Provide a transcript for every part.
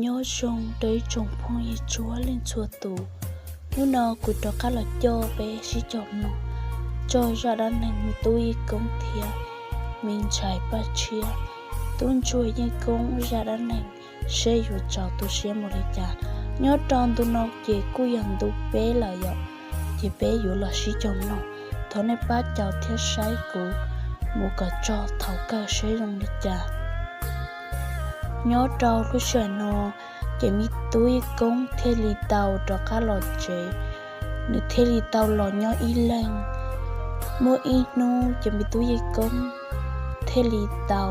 Nyob zoo rau ib tsoom phooj ywg txhua leej txhua tus, hnub no kuv rov qab los coj peb sib koom mloog txog zaj dab neeg me tub Yeej Koob thiab me ntxhais Paj Tshiab tub ntsuag Yeej Koob zaj dab neeg seb yuav txaus tu siab npaum li cas. Nyob rau ntu no ces kuj yog ntu peb lawm yom, ces peb yuav los sib koom mloog. Thov nej pab caum thiab saib kuv mus kom txog thaum kawg seb zoo li cas. Nyob rau lub sij hawm no ces me tub Yeej Koob thiaj li tau rov qab los tsev, nws thiaj li tau los nyob ib leeg. Muaj ib hnub ces me tub Yeej Koob thiaj li tau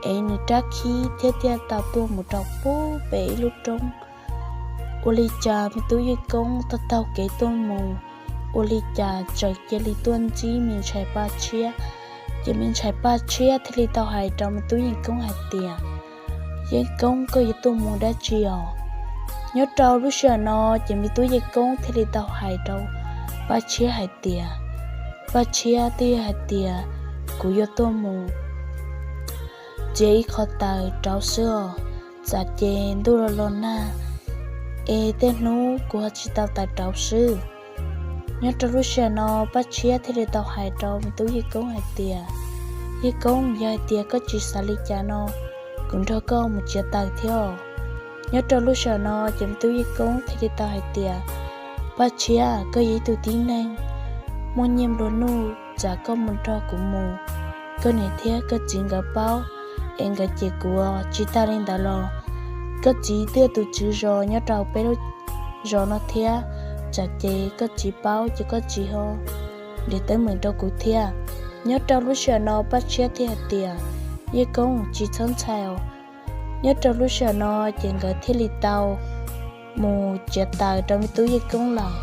ev nws rab khib thiab thiaj tau tuaj mus rau pub pem ib lub roob. Ua li cas me tub Yeej Koob taug taug kev tuaj mus, ua li cas txawm cia li tuaj ntsib me ntxhais Paj Tshiab. Ces me ntxhais Paj Tshiab thiaj li tau hais rau me tub Yeej Koob hais tias, Yeej Koob, koj yuav tuaj mus dab tsi os? Nyob rau lub sij hawm no ces me tub Yeej Koob thiaj li tau hais rau Paj Tshiab hais tias, Paj Tshiab, twb yog hais tias kuv yuav tuaj mus txiav ib qho taws rauv xwb os, tsam ces ntuj los los nag es tej hnub kuv ho tsis tau taws rauv xwb. Nyob rau lub sij hawm no Paj Tshiab thiaj li tau hais rau me tub Yeej Koob hais tias, Yeej Koob, yog hais tias koj tsis xav li cas no, kuv nrog koj mus txiav taws thiab os. Nyob rau lub sij hawm no ces me tub Yeej Koob thiaj li tau hais tias, Paj Tshiab, koj yog ib tug tib neeg muaj nyiaj nplua nuj, tsam koj mus nrog kuv mus, koj niam thiab koj txiv nkawd paub es nkawd cem kuv. Tsis tas li ntawd los koj txiv twb yog tus tswv zos nyob rau peb lub zos no thiab, tsam ces koj txiv paub ces koj txiv ho nrhiav teeb meem rau kuv thiab. Nyob rau lub sij hawm no Paj Tshiab thiaj hais tias, Yeej Koob, tsis txhob ntshai os. Nyob rau lub sij hawm no ces nkawd thiaj li tau mus txiav taws rau me tub Yeej Koob lawm.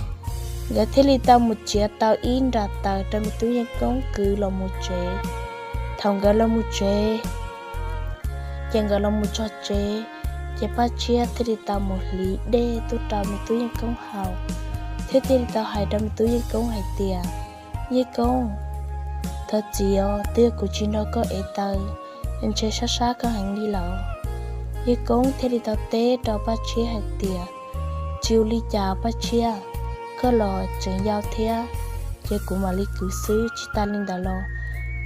Nkawd thiaj li tau mus txiav tau ib nra taws rau me tub Yeej Koob kwv los mus tsev. Thaum nkawd los mus tsev, ces nkawd los mus txog tsev, ces Paj Tshiab thiaj li tau mus hliv dej tuaj rau me tub Yeej Koob haus, thiab thiaj li tau hais rau me tub Yeej Koob hais tias, Yeej Koob, thov txim os, twb yog kuv tsis nrog koj ev taws, ntshe sab sab koj heev li lawm. Yeej Koob thiaj li tau teb rau Paj Tshiab hais tias, Tsis ua li cas Paj Tshiab, koj los tseem yau thiab, ces kuv mam li kwv xwb. Tsis tas li ntawd los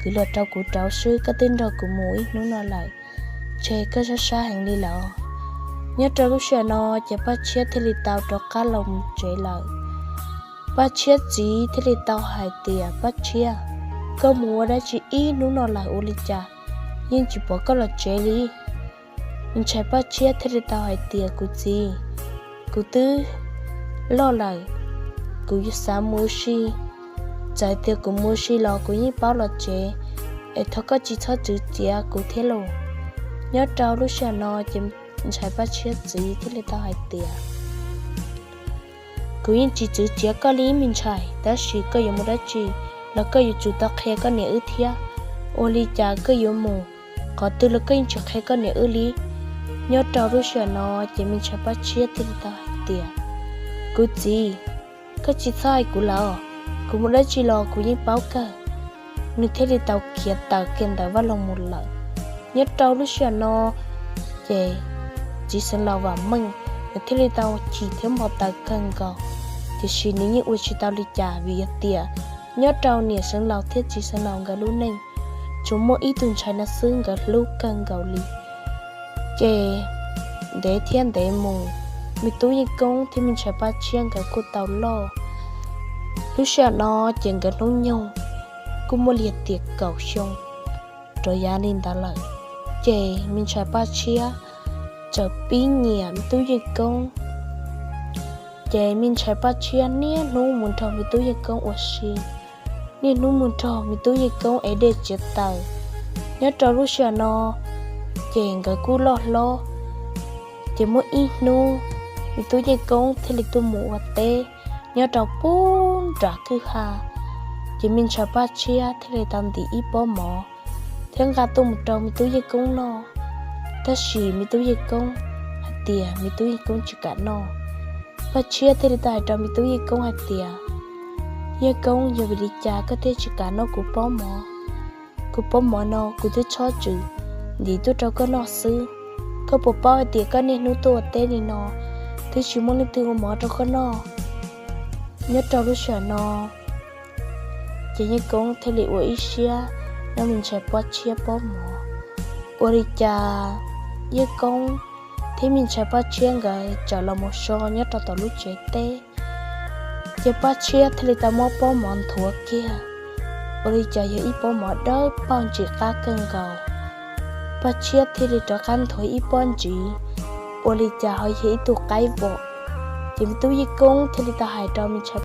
kwv los rau kuv rauv xwb, koj twb nrog kuv mus ib hnub no lawm, ntshe koj sab sab heev li lawm. Nyob rau lub sij hawm no ces Paj Tshiab thiaj li tau rov qab los mus tsev lawm. Paj Tshiab txiv thiaj li tau hais tias, Paj Tshiab, koj mus ua dab tsi ib hnub no lawm ua li cas yeej tsis pom koj los tsev li? Me ntxhais Paj Tshiab thiaj li tau hais tias, Kuv txiv, kuv twb loj lawm, kuv yuav xav mus ua si, txawm tias kuv mus ua si los kuv yeej paub los tsev, es thov koj tsis txhob txwv txiav kuv thiab lauj. Nyob rau lub sij hawm no ces ntxhais Paj Tshiab txiv thiaj li tau hais tias, Kuv yeej tsis txwv txiav koj li me ntxhais, tab sis koj yuav mus dab tsi los koj yuav tsum tau qhia koj niam wb thiab. Ua li cas koj yuav mus qhov twg los koj yeej tsis qhia koj niam wb li. Nyob rau lub sij hawm no ces me ntxhais Paj Tshiab thiaj li tau hais tias, Kuv txiv, koj tsis txhob hais kuv lawm, kuv mus dab tsi los kuv yeej paub kawg. Nws thiaj li tau khiav tawm kiag ntawm vaj loog mus lawm. Nyob rau lub sij hawm no ces txiv xeev laus Vam Meej nws thiaj li tau chim thiab npau taws kawg nkaus, tiam sis nws yeej ua tsis tau li cas vim yog tias nyob rau niam xeev laus thiab txiv xeev laus nkawd lub neej tsuas muaj ib tug ntxhais no xwb nkawd hlub kawg nkaus li. Ces ntev thiab ntev mus, me tub Yeej Koob thiab me ntxhais Paj Tshiab nkawd kuj tau loj. Lub sij hawm no ces nkawd hnub nyoog kuj muaj li tias kaum xyoo rov yav li ntawd lawm. Ces me ntxhais Paj Tshiab txawm pib nyiam me tub Yeej Koob. Ces me ntxhais Paj Tshiab niaj hnub mus nrog me tub Yeej Koob ua si, niaj hnub mus nrog me tub Yeej Koob ev dej txiav taws. Nyob rau lub sij hawm no ces nkawd kuj loj hlob. Ces muaj ib hnub me tub Yeej Koob thiaj li tuaj mus ua teb nyob rau pub nram kwj ha. Ces me ntxhais Paj Tshiab thiaj li tau ntim ib pob mov thiab nqa tuaj mus rau me tub Yeej Koob noj. Tab sis me tub Yeej Koob hais tias me tub Yeej Koob tsis kam noj. Paj Tshiab thiaj li tau hais rau me tub Yeej Koob hais tias, Yeej Koob, yog vim li cas koj thiaj tsis kam noj kuv pob mov? Kuv pob mov no kuv twb txhob txwm ntim tuaj rau koj noj xwb, Koj puas paub hais tias koj niaj hnub tuaj ua teb li no, twb tsis muaj leej twg ua mov rau koj noj? Nyob rau lub sij hawm no, ces Yeej Koob thiaj li ua ib siab nrog me ntxhais Paj Tshiab pob mov. Ua li cas Yeej Koob thiab me ntxhais Paj Tshiab nkawd txawm los mus so nyob rau tom lub tsev teb, ces Paj Tshiab thiaj li tau muab pob mov nthuav kiag. Ua li cas yog ib pob mov dawb paug ntsim qab kawg nkaus. Paj Tshiab thiaj li rov qab nthuav ib pob ntxiv, ua li cas ho yog ib tug qaib vom. Ces me tub Yeej Koob thiaj li tau hais rau me ntxhais